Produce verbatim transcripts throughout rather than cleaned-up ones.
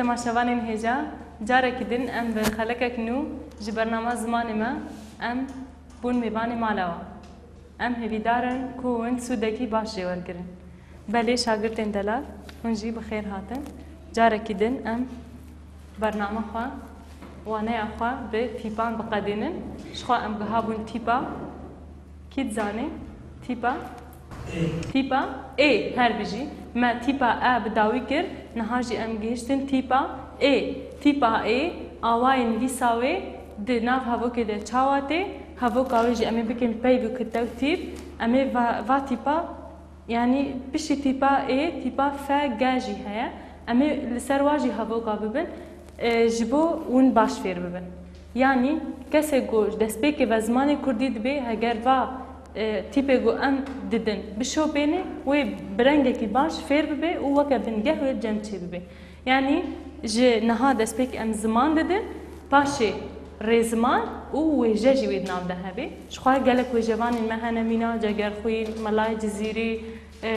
Temaşevanên hêja, carekî din em bi xelekek nû ji bernama zimanê me em bûn mêvanê mala we. Em hêvîdar in ku hûn sûdekî baş jê wergirin. Belê şagirtên delal, hûn jî bi xêr hatin. Carekî din em bernama xwe, waneya xwe bi tîpan biqedînin. Ji xwe em giha bûn tîpa, kî dizanê? Tîpa? Tîpa ê, her bijî. Me tîpa e bi dawî kir, niha jî em gihiştin tîpa ê. Tîpa ê, awayê nivîsa wê di nav hevokê de çawa tê? Hevoka wê jî em ê bikin peyv û kitew tîp. Em ê va, va tîpa, yanî piştî tîpa ê, tîpa F G jî heye. Em ê li ser wa jî hevoka bibin, e, ji bo hûn baş fêr bibin. Yanî kesê ku ji destpêkê ve zimanê kurdî dibê, heger va, e, tîpê ku em didin bişopêne, wê bi rengekî baş fêr bibe û weke bingeh wê cem çê bibe. Yanî ji niha destpêk em ziman didin, paşê rêziman û wêje jî wê di nav de hebe. Ji xwe gelek wêjevanên me hene mîna, Cegerxwîn, Melayê Cizîrî, e,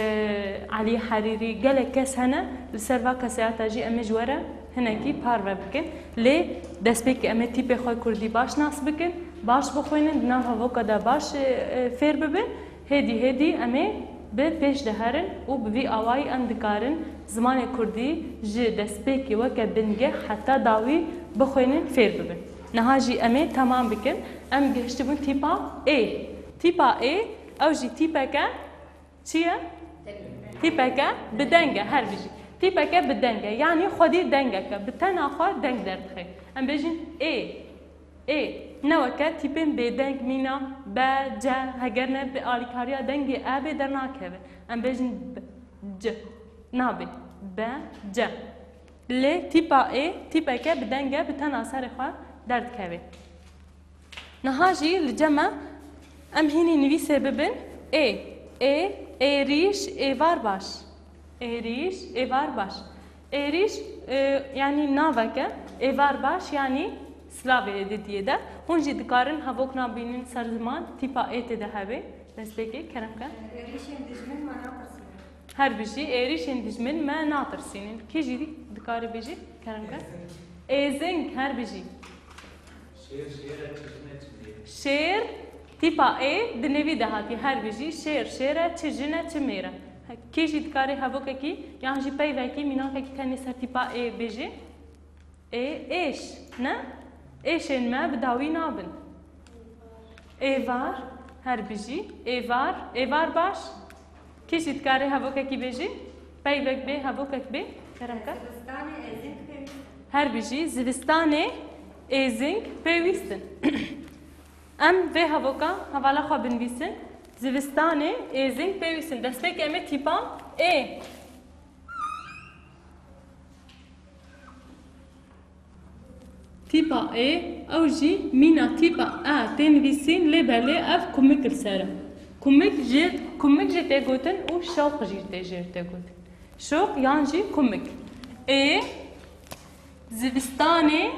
Elî Herîrî, gelek kes hene, li ser va kesayeta jî em ê ji we re hinekî parve bikin. Lê destpêkê em ê tîpê xwe kurdî baş nas bikin, baş bixwînin, di nav hevoka de baş, e, e, fêr bibin. Hêdî hêdî em ê bi pêş de herin û bi vî awayî em dikarin zimanê kurdî ji destpêkê weke bingeh heta dawî bixwînin fêr bibin. Niha jî em ê temam bikin. Em gihiştibûn tîpa ê. Tîpa ê, ew jî tîpeke çi ye? Tîpeke bi deng e, her bijî. Tîpeke bi deng e, yanî xwedî dengeke, bi tena xwe deng derdixe. Em bêjin ê. Ê, ne weke tîpên bêdeng mîna, be, ce, heger ne bi alîkariya dengê e bê dernakeve. Em bêjin b, c. Nabê. Be, ce. Lê tîpa ê, tîpeke bi deng e, bi tena serê xwe derdikeve. Niha jî li cem me em hînî nivîsê bibin ê. Ê, êrîş, êvar baş. Êrîş, êvar baş. Êrîş, e, yanî navek e, êvar baş yanî silavê ê didiyê de. Hûn jî dikarin hevok nabînin ser ziman, tîpa ê tê de hebe. Destpêkê, kerem ke. Êrîşên dijmin me natirsînin. Her bijî, êrîşên dijmin me natirsînin. Kî jî dikare bêje, kerem ke? Êzing. Êzing, her bijî. Şêr, şêr e, çi jin e, çi mêr e. Şêr, tîpa ê, di nêvî de hatiye, her bijî. Şêr, şêr e, çi jin e, çi mêr e. He, kê jî dikare hevokekî, yan jî peyvekî, mînakekî tenê ser tîpa ê bêje? Ê, êş, ne? Êşên me bi dawî nabin. Êvar, her bijî. Êvar, êvar baş. Kê jî dikare hevokekî bêje? Peyvek bê, hevokek bê. Kerem ke. Zivistanê êzing pêwîst in. Her bijî, zivistanê êzing pêwîst in. Em vê hevoka hevala xwe binivîsin. Zivistanê êzing pêwîst in. Destpêkê em ê tîpa ê. Tîpa ê, ew jî mîna tîpa e tê nivîsîn, lê belê ev kumik li ser e. Kumik jê, kumik jê tê gotin û şewq jî tê jê tê gotin. Şewq yan jî kumik. Ê, zivistanê,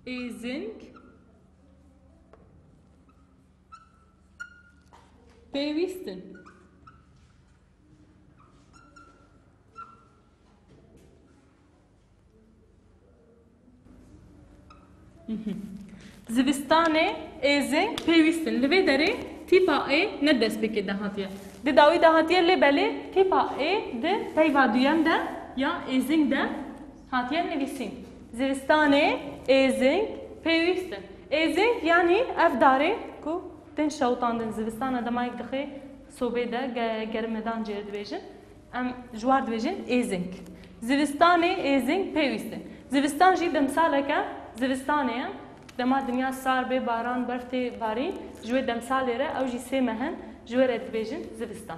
êzing, pêwîst in. Mhm. Zivistanê êzing pêwîst in. Li vê derê tîpa ê ne destpêkê de hatiye. Di dawî de hatiye, lê belê tîpa ê di peyva duyem de ya êzing de hatiye nivîsîn. Zivistanê êzing pêwîst in. Êzing yanî ev darê ku tên şewitandin zivistana, demayek dixê sobê de ge-, germedan jê re dibêjin. Em ji war dibêjin êzing. Zivistanê êzing pêwîst in. Zivistan jî demsaleke zivistanê ye. Dema dinya sar bê, baran, berf tê barîn, ji wê demsalê re ew jî sê meh in, ji wê re dibêjin zivistan.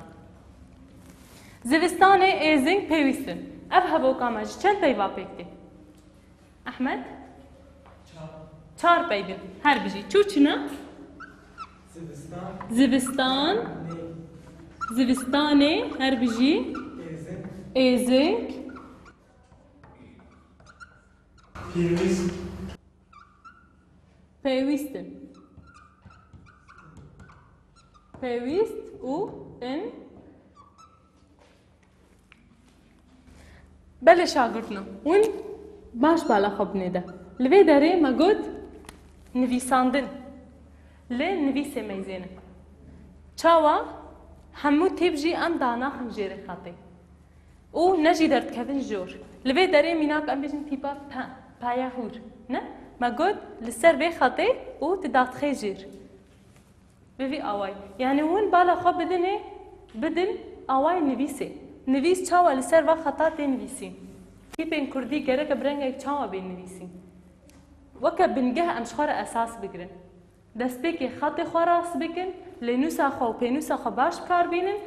Zivistanê êzing pêwîst in. Ev hevoka me ji çend peyva pêk tê? Ehmed? Çar. Çar peyv in. Her bijî. Çû çi ne? Zivistan. Zivistan. Nê. Zivistanê, her bijî. Êzing. Êzing. Pêwîst. Pêwîst in. Pêwîst û in. Belê şagirtno, hûn baş bala xwe binêde. Li vê derê me got nivîsandin. Li nivîsê meyzêne. Çawa? Hemû tîp jî em danaxin jêrê xetê. Û ne jî derdikevin jor. Li vê derê mînak em bêjin tîpa P, paya hûr. Ne? Me got li ser vê xetê û tu dadixê jêr. Bi vî awayî. Yanî hûn bala xwe bidinê, bidin awayî nivîsê. Nivîs çawa li ser va xeta tê nivîsîn? Tîpên kurdî gereke bi rengek çawa bên nivîsîn? Weke bingeh em ji xwe re esas bigirin. Destpêkê xetê xwe rast bikin, lê nûsa xwe û pênûsa xwe baş bi kar bînin,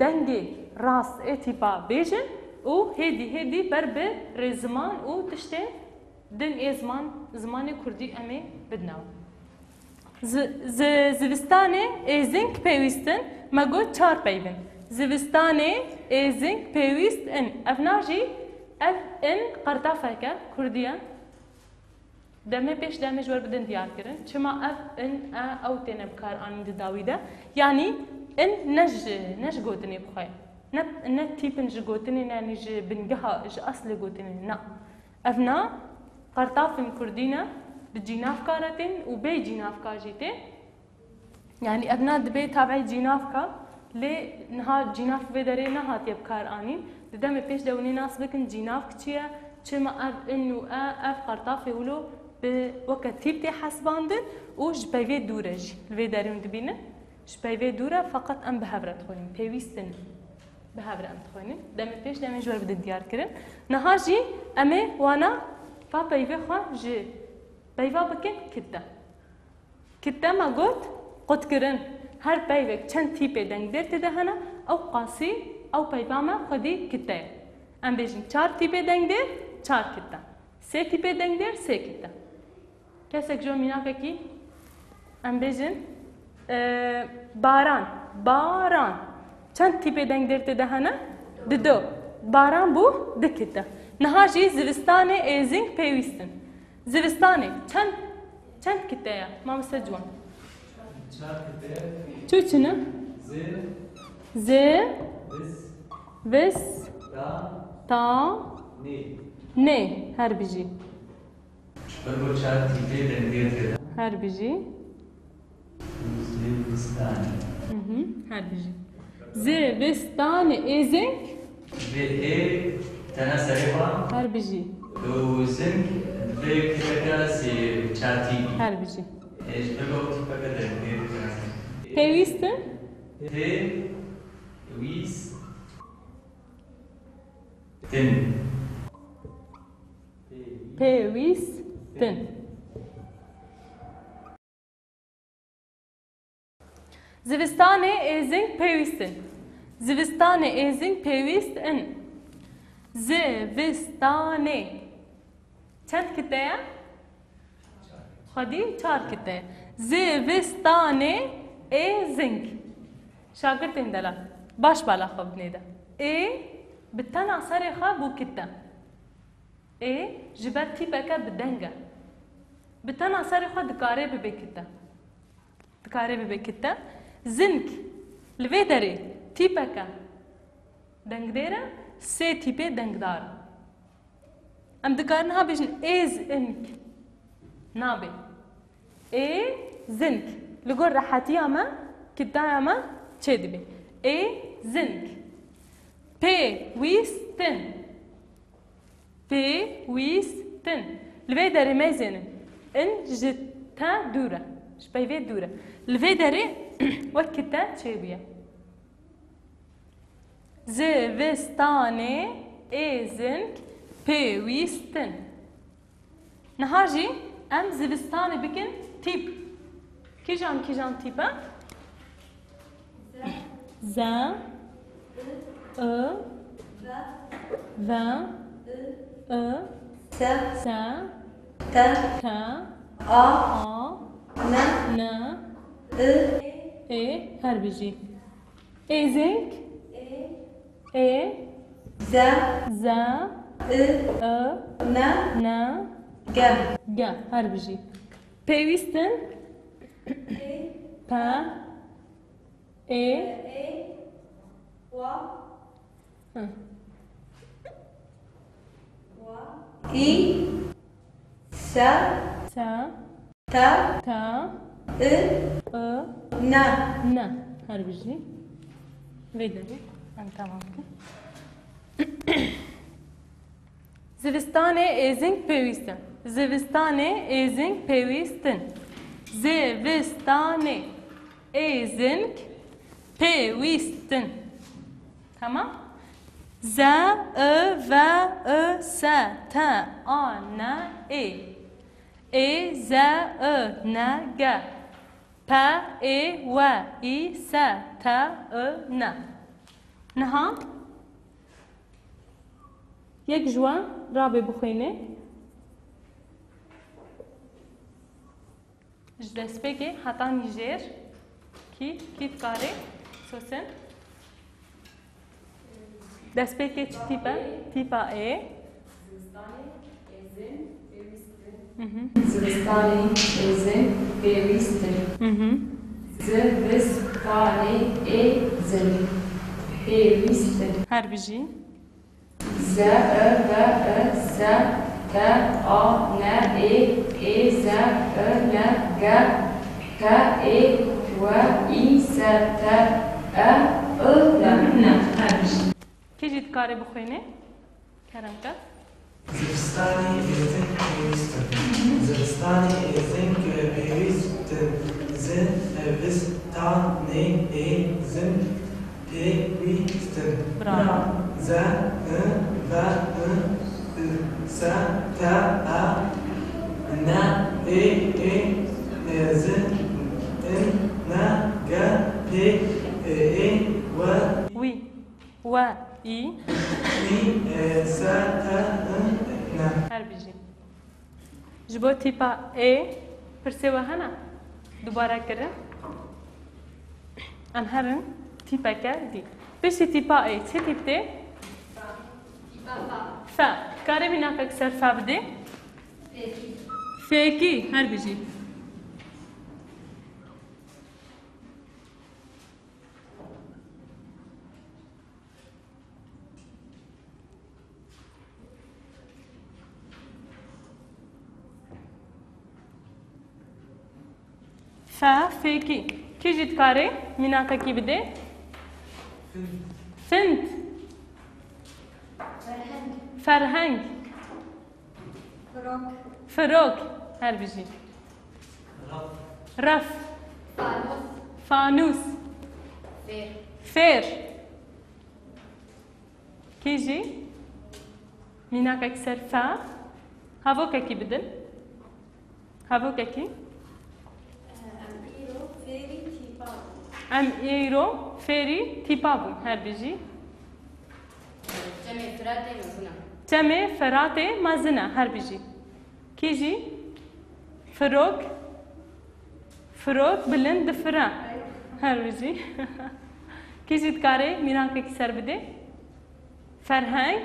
dengê rast ê tîpa bêjin û hêdî hêdî ber bi rêziman û tiştên din ê ziman, zimanê kurdî em ê bidin ew. Zi-, zi-, zivistanê êzing pêwîst in, me got çar peyv in. Zivistanê êzing pêwîst in. Evna jî, ev in qertafeke kurdî ye. Demê pêş de em ê ji we re bidin diyarkirin. Çima ev in, e, ew têne bikaranîn di dawî de? Yanî in ne ji, ne ji gotinê bi xwe ye. Ne, ne tîp in ji gotinê ne, yanî ji bingeha, ji eslê gotinê ne. Ev na qertafên kurdî ne, bi cînavka re tên û bê cînavka jî tê. Yanî ev na dibe tabî cînavka, lê niha cînav vê derê nehatiye bi kar anîn. Di demê pêş de hûn ê nas bikin cînavk çi ye, çima ev in û e, ev qertafê wilo bi weke tîp tê hesibandin û ji peyvê dûr e jî. Li vê derê hûn dibînin, ji peyvê dûr e, feqet em bi hev re dixwînin, pêwîst in. Bi hev re em dixwînin. Demê pêş de em ê ji we re bidin diyarkirin. Niha jî em ê wana va peyvê xwe ji peyva bikin kite. Kite me got, qutkirin. Her peyvek çend tîpê dengdêr tê de hene, ew qasî, ew peyva me xwedî kite ye. Em bêjin çar tîpê dengdêr, çar kite. Sê tîpê dengdêr, sê kite. Kesek ji we mînakekî, em bêjin, e, baran, baran. Çend tîpê dengdêr tê de hene? Dido. Baran bû du kite. Niha jî zivistanê êzing pêwîst in. Zivistanê çend, çend kite ye, mamoste Ciwan? Çar kite. Çi çi ne? Zê. Zê. Vis. Vis. Ta. Ta. Nê. Nê. Her bijî. Ji ber ku çar tîpê dengê tê de. Her bijî. Zivistanê. Hı hı, her bijî. Zivistanê êzing. Vê ê tena serê xwe. Her bijî. Û zing vê kiteke sê çar tîpî. Her bijî. Ê, ji ber ku tîpeke dengê tê. Pêwîst in. Pêwîst. Tin. Pêwîstin. Zivistanê êzing pêwîst in. Zivistanê êzing pêwîst in. Zivistanê. Çend kite ye? Xwedî çar kite. Zivistanê êzing. Şagirtên delal, baş bala xwe binêde. Ê bi tena serê xwe bû kite. Ê ji ber tîpeke bi deng e. Bi tena serê xwe dikare bibe kite. Dikare bibe kite. Zing li vê derê tîpeke dengdêr e, sê tîpê dengdar in. Em dikarin ha bêjin êzing. Nabe. Êzing. Li gor rehetiya me, kitaya me çêdibe. Êzing. Pêwîstin. Pêwîstin. Li vê derê meyzênin. In ji te dûr e. Ji peyvê dûr e. Li vê derê wek kite çêbûye. Zivistanê êzing pêwîstin. Niha jî em zivistanê bikin tîp. Kîjan kîjan tîp e? Ze, i, ve, i, se, te, a, ne, ê, her bijî. Êzing. Ê. Ze. Ze. I. I. Ne. Ne. Ge. Ge. Her bijî. Pêwîstin. Pe. Ê. Ê. Wa. Hı. Wa. Î. Se. Se. Te. Te. I. I. Ne. Ne. Her bijî. Vê derê. Em tamam bikin. Zivistanê êzing pêwîst in. Zivistanê êzing pêwîst in. Zivistanê êzing pêwîst in. Tamam. Z, I, V, I, S, T, A, N, Ê. Ê, Z, I, N, G. P, Ê, W, Î, S, T, I, N. Niha yek ji wan rabe bixwîne. Ji destpêkê heta nîjêr kî, kî dikarê sosin? Destpêkê çi tîp e? Tîpa ê. Zivistanê êzing pêwîst in. Mhm. Zivistanê êzing pêwîst in. Mhm. Zivistanê êzing pêwîst in. Her bijî. Z, I, V, I, S, T, A, N, Ê, Ê, Z, I, N, G, P, Ê, W, Î, S, T, E, I, N. N, her bijî. Kê jî dikare bixwîne? Kerem ke. Zivistanê êzing pêwîst in. Zivistanê êzing pêwîst in. Zivistanê êzing pêwîst in. Bravo. Z, I, V, I, S, T, A, N, Ê, Ê, Z, I, N, G, P, Ê, W. Wî. We, î. Î, e, se, te, in, ne. Her bijî. Ji bo tîpa ê, pirsê we hene? Dubare kirin. Em herin tîpeke dî. Piştî tîpa ê, çi tîp tê? Fe. Karê mînakek ser fe bidê? Fêkî. Fêkî, her bijî. Fe, fêkî. Kî jî dikare mînakekî bide? Find. Ferheng. Ferheng. Firok. Firok. Her bijî. Ref. Ref. Fanûs. Fanûs. Fêr. Fêr. Kî jî? Mînakek ser fe. Havokekî bidin. Havokekî. Em îro fêrî tîpa bûn. Em îro fêrî tîpa bûn. Her bijî. Çemê Firatê mezin e. Çemê Firatê mezin e. Her bijî. Kî jî? Firok. Firok bilind difire. Her bijî. Kî jî dikare mînakekî ser bide? Ferheng.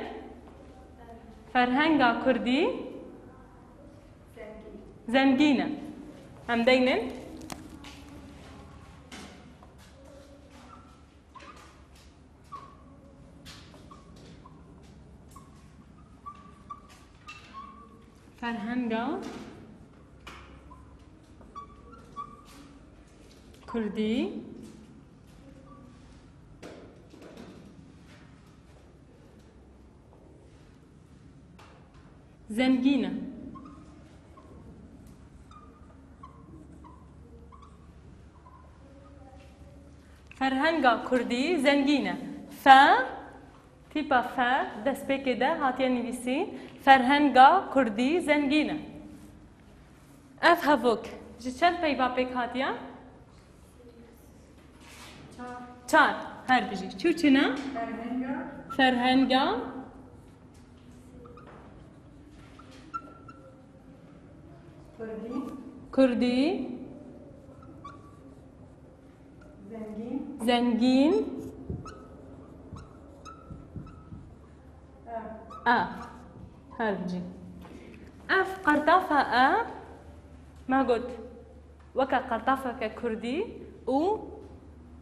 Ferhenga kurdî zengîn e. Em deynin. Ferhenga kurdî zengîn e. Ferhenga kurdî zengîn e. Fe, tîpa fe, destpêkê de hatiye nivîsîn, ferhenga kurdî zengîn e. Ev hevok ji çend peyva pêk hatiye? Çar. Çar. Her bijî. Çû çi ne? Ferhenga. Ferhenga. Kurdî. Kurdî. Zengîn. Zengîn. E. E. Her bijî. Ev qertafa e, me got, weke qertafeke kurdî û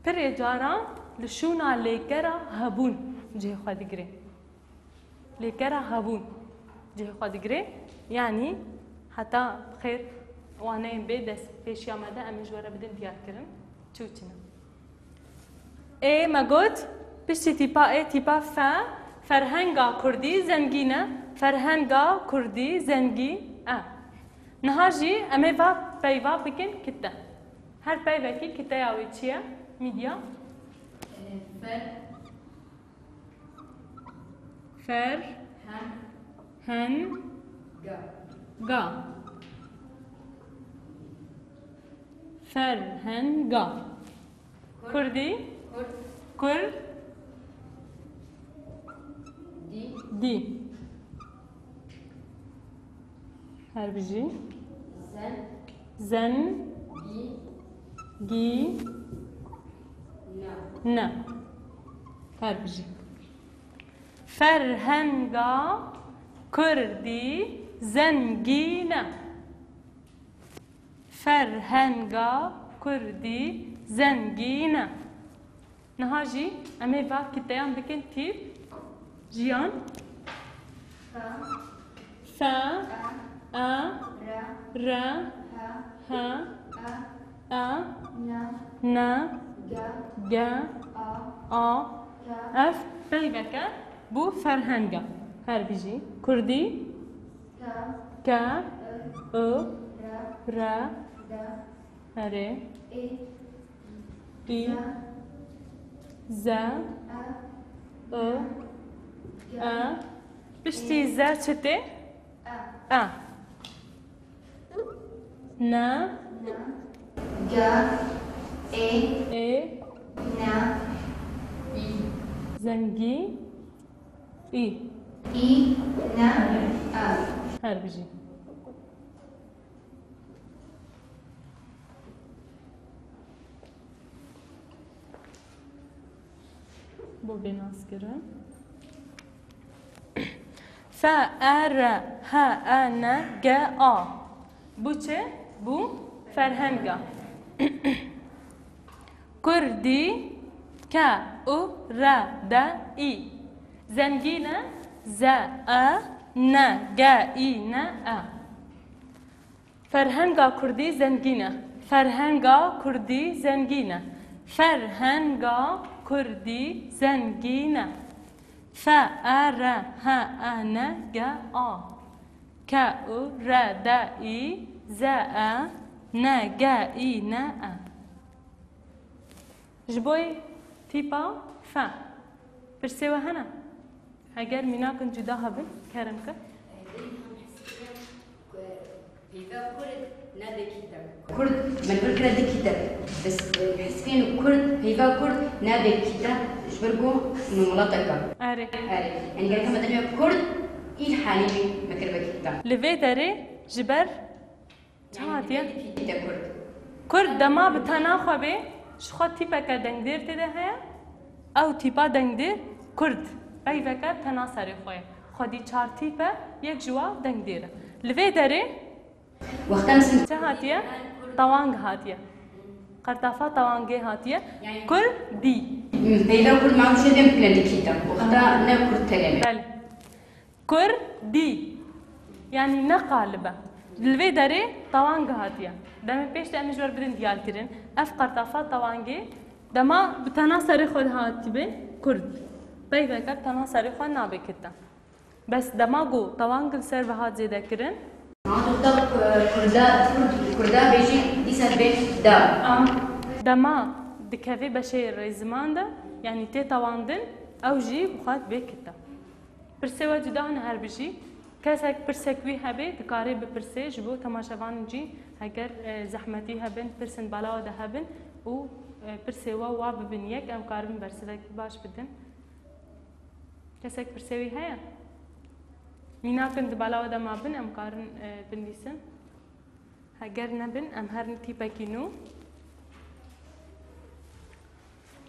Pirê caran li şûna lêkera hebûn cihê xwe digire. Lêkera hebûn cihê xwe digire, yanî heta bi xêr waneyên bê dest pêşiya me de, em ê ji we re bidin diyarkirin çi û çi ne. Ê, me got, piştî tîpa ê, tîpa fe, ferhenga kurdî zengîn e, ferhenga kurdî zengîn e. Niha jî em ê va peyva bikin kite. Her peyvekî kiteya wê çi ye? Mîdya? Fer. Fer. Hen. Hen. Ga. Ga. Ferhenga. Kurdî. Kurd. Kur. Dî. Dî. Her bijî. Zen. Zen. Gî. Gî. Ne. Ne. Her bijî. Ferhenga kurdî zengîn e. Ferhenga kurdî zengîn e. Niha jî em ê va kiteyan bikin tîp. Jiyan. Fe. Fe. E. E. Re. Re. He. He. E. E. Ne. Ne. Ge. Ge. A. A. Ke. Ev peyveke bo ferhenga. Her bijî. Kurdî. Ke. Ke. I. I. Re. Re. De. Erê. Ê. Î. Ze. Ze. E. I. Ge. E. Piştî ze çi tê? E. E. Ne. Ne. Ge. Ê. Ê. Ne. Î. Zengî. Î. Î. Ne. E. Her bijî. Bo bê naskirin. Fe, e, re, he, e, ne, ge, a. Bu çi? Bu ferhenga. Kurdî, ke, u, re, de, î. Zengîn e, ze, e, ne, ge, î, ne, e. Ferhenga kurdî zengîn e. Ferhenga kurdî zengîn e. Ferhenga kurdî zengîn e. Fe, e, re, he, e, ne, ge, a. Ke, u, re, de, î, ze, e, ne, ge, î, ne, e. Ji bo tîpa fe. Pirsê we hene? Heger mînakin cuda hebin, kerem ke. Peyva kurd nabê kîte. Kurd mecbur kire di kîte. Bes, e, hizbên kurd, peyva kurd nabê kîte. Ji ber ku min welateke. Erê. Erê. Yanî gerek me demê kurd îl halî me kiribe kîte. Li vê derê ji ber Çi hatiye? Kurd dema bi tena xwe bê, ji xwe tîpeke dengdêr tê de heye. Ew tîpa dengdêr kurd, peyveke tena serê xwe ye. Xwedî çar tîp e, yek ji wa dengdêr e. Li vê derê Wexta min çi hatiye? Tawang hatiye. Qertafa tawangê hatiye. Kurdî. Peyva kurd ma wişê dê bikine dikî de. Wexta ne kurd tenê be. Belê. Kurdî. Yanî ne qalib e. Li vê derê tawang hatiye. Demê pêş de em ji wer bidin diyarkirin. Ev qertafa tawangê dema bi tena serê xwe dihatibê kurd. Peyveke bi tena serê xwe nabê kite. Bes dema ku tawang li ser ve hat zêdekirin. Wexta kurda, kurd, kurda bêjî dîsa bê da. Dema dikeve beşê rêziman de, yanî tê tawandin, ew jî bi xwe bê kite. Pirsê we cuda hene her bijî. Kesek pirsek wî hebe, dikare bipirse, ji bo temaşevanên cî heger, e, zehmetî hebin, pirsên bala we de hebin û, e, pirsê we wa bibin yek, em karibin bersivek baş bidin. Kesek pirsê wî heye? Mînakin di bala we de mabin, em karin, e, binivîsin. Heger nebin, em herin tîpekî nû.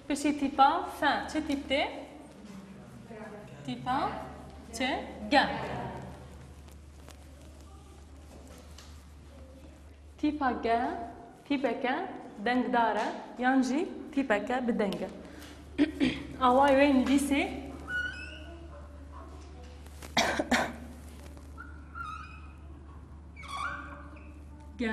Piştî tîpa fe, çi tîp tê? Tîpa çi? Ge. Tîpa ge, tîpeke dengdar e, yan jî Tîpeke bi deng e. Awayê wê nivîsê. Ge.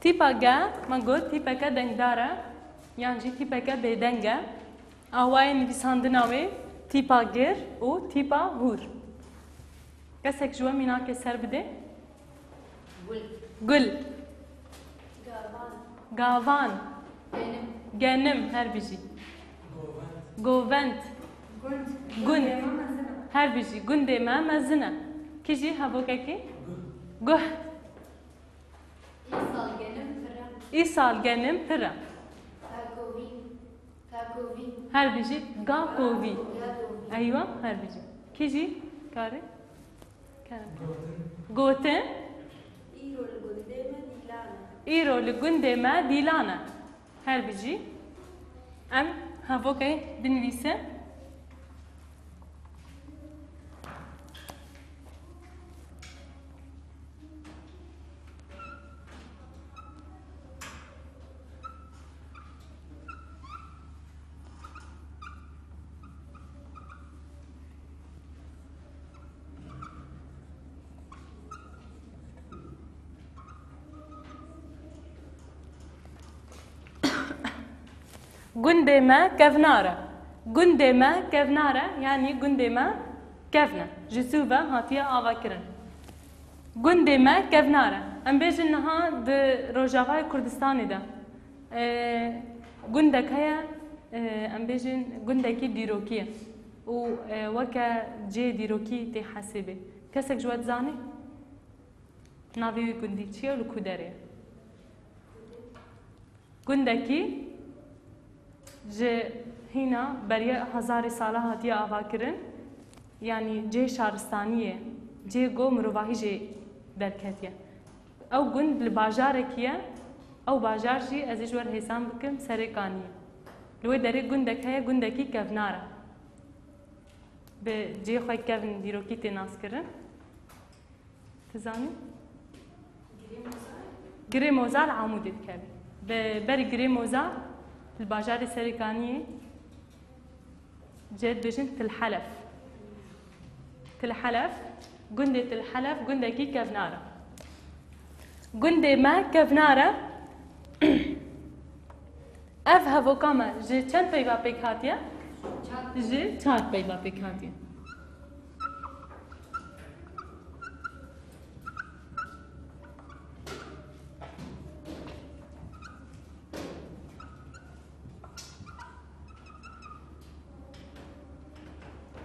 Tîpa G, me got, tîpeke dengdar e, yan jî tîpeke bêdeng e. Awayê nivîsandina wê tîpa gir û tîpa hûr. Kesek ji we mînakê ser bide? Gul. Gul. Gavan. Gavan. Genim. Genim, her bijî. Govend. Gund. Gund. Gundê me mezin e. Her bijî. Gundê me mezin e. Kî jî hevokekî? Guh. Guh. Îsal genim pir e. Îsal genim pir e. Kakovî. Kakovî. Her bijî. Gakovî. Gakovî. Eywa, her bijî. Kî jî? Karê? Kerem. Gotin. Îro li gundê me dîlan e. Îro li gundê me dîlan e. Her bijî. Em hevokê binivîsin. Gundê me kevnar e. Gundê me kevnar e, yanî gundê me kevn e. Ji sû ve hatiye avakirin. Gundê me kevnar e. Em bêjin niha di Rojavayê Kurdistanê de, e, gundek heye, e, em bêjin gundekî dîrokî ye. Û, e, weke cihê dîrokî tê hesêbê. Kesek ji we dizanî? Navê wî gundî çi ye û li ku derê ye? Gundekî ji hîna beriya hezarê sala hatiye avakirin, yanî cihê şaristaniyê, cihê ku mirovahî jê derketiye. Ew gund li bajarekî ye, ew bajar jî ez ê ji we re hêsan bikim, Serêkaniyê. Li wê derê gundek heye, gundekî kevnar e. Bi cihê xwe kevn dîrokî tê naskirin. Dizanî? Girê Moza li Amûdê dikeve. Bi berî Girê Moza li bajarê Serêkaniyê cê dibêjin Til Helef. Til Helef, gundê Til Helef gundekî kevnar e. Gundê me kevnar e. Ev hevoka me ji çend peyva pêk hatiye? Ji çar peyva pêk hatiye.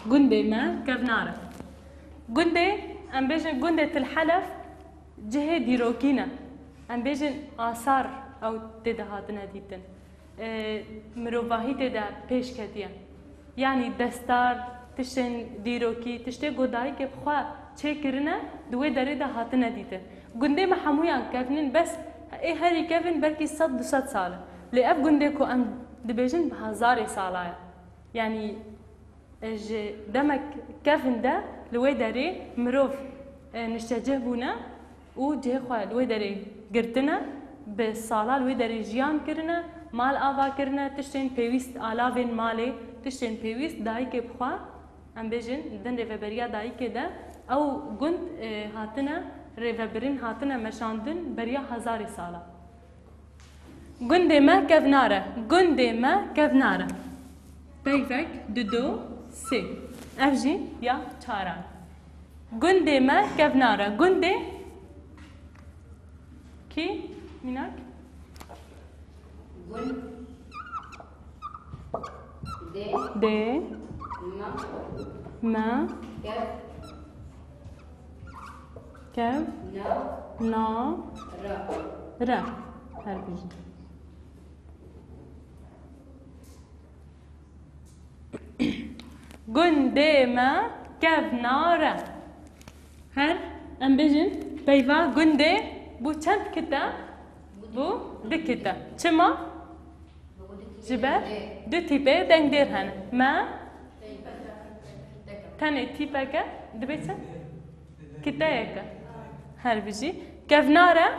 Gundê me kevnar e. Gundê, em bêjin gundê Til Helef cihê dîrokî ne. Em bêjin asar ew tê de hatine dîtin. E, mirovahî tê de pêş ketiye. Yanî destar, tiştên dîrokî, tiştê ku dayikê bi xwe çêkirine, di wê derê de hatine dîtin. Gundê me hemûyan kevn in, bes ê herî kevn belkî sed du sed sal e. Lê ev gundê ku em dibêjin bi hezarê sala ye. Yanî, e, ji demek kevn de li wê derê mirov, e, niştecih bûne û cihê xwe li wê derê girtine, bi sala li wê derê jiyan kirine, mal ava kirine, tiştên pêwîst, alavên malê, tiştên pêwîst dayikê bi xwe, em bêjin, di rêveberiya dayikê de ew gund, e, hatine rêvebirin, hatine meşandin beriya hezarê sala. Gundê me kevnar e. Gundê me kevnar e. Peyvek, dido, sê. Ev jî ya çaran. Gundê me kevnar e. Gundê kî, mînak? Gund. Dê. Dê. Me. Me. Kev. Kev. Na. Na. Ra. Re. Her bijî. Gundê me kevnar e. Her, em bêjin, peyva gundê bû çend kite? Bû du kite. Çima? Ji ber du tîpê dengdêr hene. Me tenê tîpeke dibe çi? Kiteyeke. Her bijî. Kevnar e?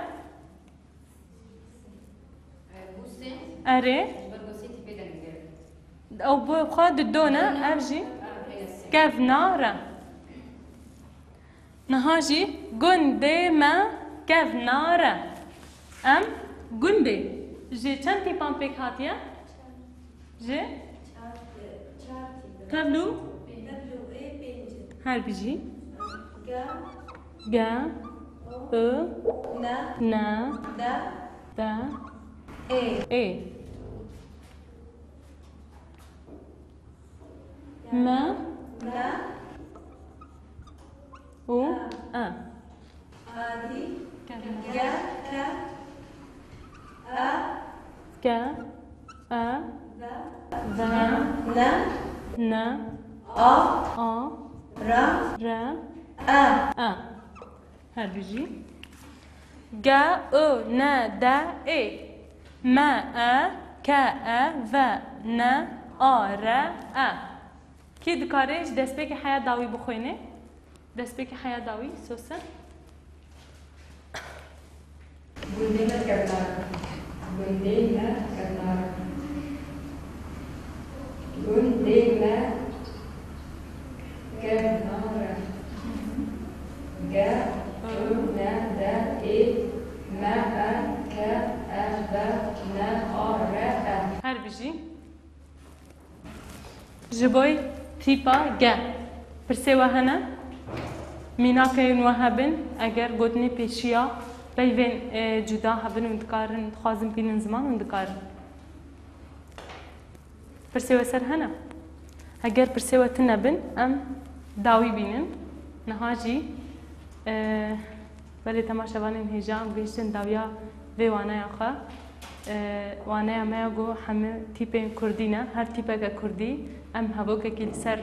Erê. Ew bi xwe didone, ev jî kevnar e. Niha jî gundê me kevnar e. Em gundê ji çend tîpan pêk hatiye? Ji? Tevlû? Her bijî. Ge, û, ne, de, ê. Me, û, e. Adî, ge, ke, e, ke, e, ve, ne, ne, a, a, re, re, e, e. Her bijî. Ge, û, ne, de, ê. Me, e, ke, e, ve, ne, a, re, e. Kî dikare ji destpêkê heya dawî bixwîne? Destpêkê heya dawî, Sosen. Gundê me kevnar e. Gundê me kevnar e. Gundê me kevnar e. Ge, û, ne, de, ê, me, e, ke, e, ve, ne, a, re, e. Her bijî. Ji bo tîpa ge, pirsê we hene? Mînakên we hebin, eger gotinê pêşiya peyvên, e, cuda hebin, hûn dikarin, dixwazin bînin ziman, hûn dikarin. Pirsê we ser hene? Eger pirsê we tune bin, em dawî bînin. Niha jî, e, Belê temaşevanên hêja, em gihiştin dawiya vê waneya xwe. E, waneya me ya ku hemî tîpên kurdî ne, her tîpeke kurdî, em hevokekî li ser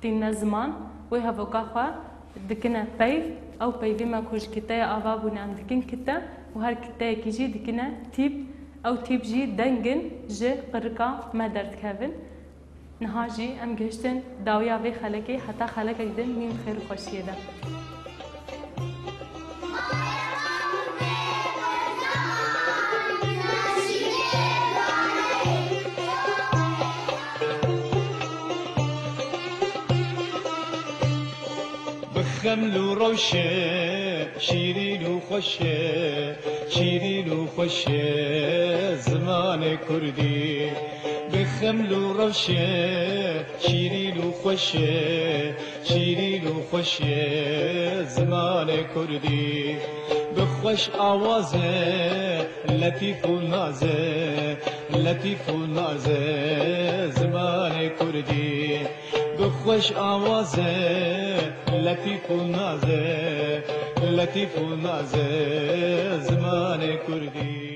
tînine ziman, wê hevoka xwe dikine peyv, ew peyvê me ku ji kiteya ava bûne em dikin kite û her kiteyekî jî dikine tîp, ew tîp jî deng in ji qirika me derdikevin. Niha jî em gihiştin dawiya vê xelekê, heta xelekek din mîn xêr û xweşiyê de. Bi xeml û rewşe, şîrîn û xweş e, şîrîn û xweş e zimanê kurdî. Bi xeml û rewşe, şîrîn û xweş e, şîrîn û xweş e zimanê kurdî. Bi xweş awaz e, letîf û naz e, letîf û naz e zimanê kurdî. Bi xweş awaz e, letîf û naz e, letîf û naz e zimanê kurdî.